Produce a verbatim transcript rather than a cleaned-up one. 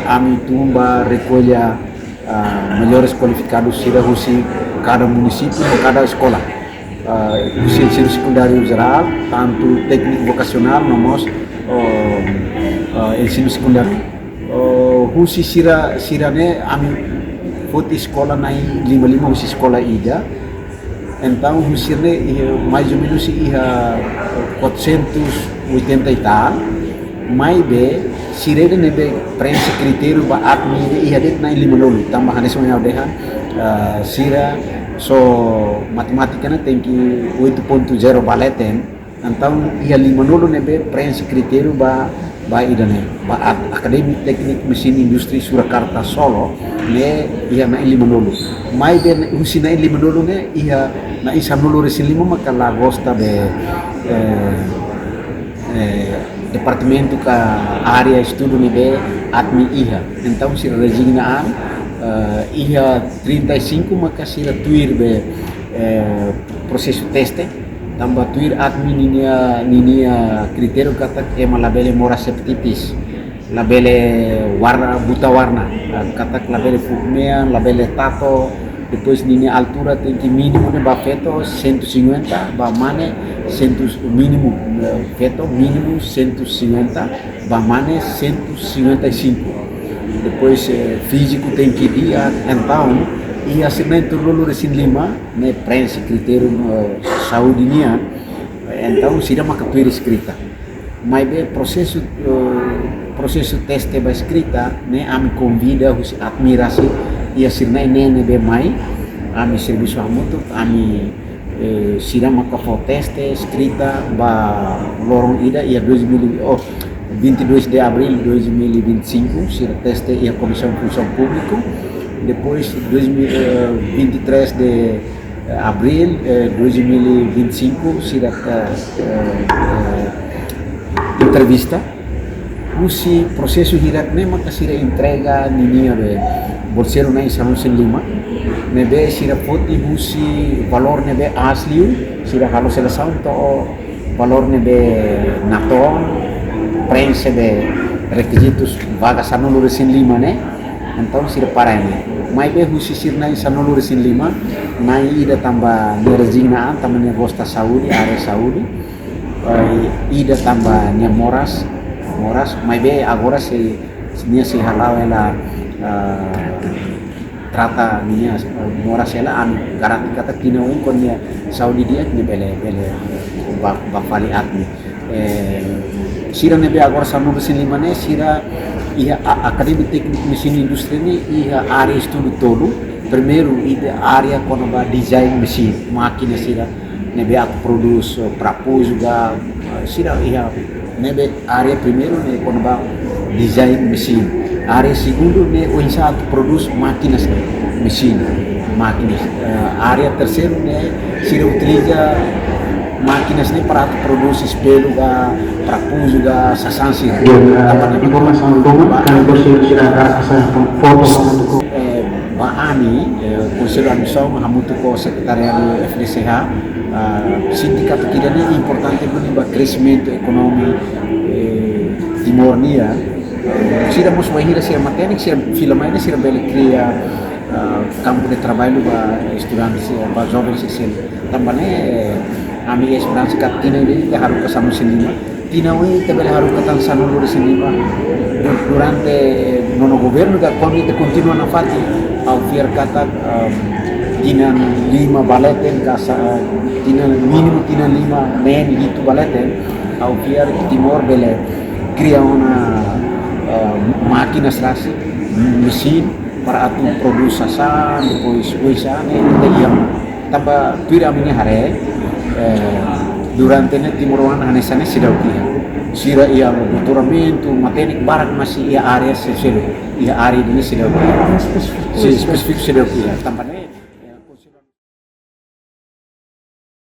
Ami tun ba rekolla, ah, melhores kualifikadus sira husi kada munisípiu, kada eskola. Ah, husi ensinu sekundáriu jerál, tantu tékniku vokasionál, no mós, oh, ah, ensinu sekundáriu. Oh, husi sira, sira ne'e ami foti eskola na'in lima lima husi eskola ida. Entaun, husi ne'e iha, mais ou menus iha quatrocentos e oitenta e tal, maibé sira ida ne'ebé preenxe kritériu ba admi ne'e iha de'it na'in lima-nulu, tanba hanesan ohin ha'u dehan, ah, sira só matemátika ne'e tenke oito ponto zero ba leten, entaun iha lima-nulu ne'ebé preenxe kritériu ba, ba ida-ne'e, ba a-, Akademia Téknika Mesin Indústria Surakarta Solo, ne'e iha na'in lima-nulu. Maibé husi na'in lima-nulu ne'e iha na'in sanulu-resin-lima maka la gosta be, eh, eh, departamentu ka área estudu ne'ebé admi iha. Entaun sira rezigna an, eh, iha trinta e cinco maka sira tuir be, eh, prosesu teste. Tanba tuir admi ninia, ninia kritériu katak ema labele moras septipis, labele warna, buta warna, ah, katak labele fuuk mean, labele tatu, depois ninia altura tenke mínimu ne'e ba feto cento e cinquenta, ba mane cem, mínimu, eh, feto mínimu cento e cinquenta, ba mane cento e cinquenta e cinco. Depois, eh, fíziku tenke di'ak, entaun iha sira na'in tolunulu-resin-lima ne'e preenxe kritériu, eh, saúde nian, entaun sira maka tuir eskrita. Maibé prosesu, eh, prosesu teste ba eskrita ne'e ami konvida husi admi rasik, iha sira na'in neen ne'ebé mai, ami servisu hamutuk, ami, eh, sira maka fó teste eskrita ba loron ida iha dois mil, oh, vinte e dois de abril de dois mil e vinte e cinco, sira teste iha Komisaun Funsaun Públika. Depois, dois mil, eh, vinte e três de, eh, abril, eh, dois mil e vinte e cinco, sira, eh, eh, eh, entrevista. Husi prosesu hirak ne'e maka sira entrega ninia be bolseiru na'in sanulu-resin-lima, ne'ebé sira foti husi valór ne'ebé aas liu, sira halo selesaun to'o valór ne'ebé natoon, preenxe be rekizitus vaga sanulu-resin-lima ne'e, entaun sira para ne'e. Maibé husi sira na'in sanulu-resin-lima, na'in ida tanba nia rezigna an, tanba nia gosta saúde, área saúde. Eh, ida tanba nia moras, moras, maibé agora sei, nia sei hala'o hela, eh, trata ninia, eh, moras hela, ami garante katak tinan oin kuandu nia saúde di'ak nia bele, bele ba, ba fali admi. Eh, sira ne'ebé agora sanulu-resin-lima ne'e, sira iha a-, Akademia Tékniku Mesin Indústria ne'e iha área estudu tolu. Primeiru, iha área kona-ba design mesin, mákina sira ne'ebé atu prodús, eh, parafuzu ka, eh, sira iha ne'ebé área primeiru ne'e kona-ba design mesin. Área segundu ne'e oinsá atu prodús mákinas, mesin, mákinas. Eh, área terseiru ne'e sira utiliza mákinas ne'e para atu prodús espellu ka, parafuzu ka, sasán sira. Ya, eh, tanba ne'e informasaun boot ba, kan konsellu sira hakarak hasa'e foto hamutuk ho, eh, ba ami, eh, Konsellu Administrasaun hamutuk ho Sekretariadu F D C H, ah, sente katak ida-ne'e importante duni ba kreximentu ekonomia, eh, Timor nian. Sira mós bainhira sira matenek, sira fila mai ne'e sira bele kria, ah, kampu de traballu ba estudante sira, ba joven sira seluk. Tanba ne'e, eh, ami esperansa katak tinan ida ita haruka sanulu-resin-lima. Tinan oin ita bele haruka tan sanulu-resin-lima. Du-, durante nonu governu ka kuandu ita kontinua nafatin, ha'u fiar katak, em, tinan lima ba leten ka sa-, tinan mínimu tinan lima, neen hitu ba leten, ha'u fiar Timor bele kria ona, em, mákinas rasik, mesin, para atu prodús sasán, depois oinsá ne'e ita iha. Tanba tuir ami-nia haree, eh, durante ne'e timoroan hanesan ne'e seidauk iha. Sira iha doutoramentu, matenek barak, mas iha área seluk-seluk. Iha área ne'e seidauk iha. Espesífiku. Sin, espesífiku seidauk iha. Tanba ne'e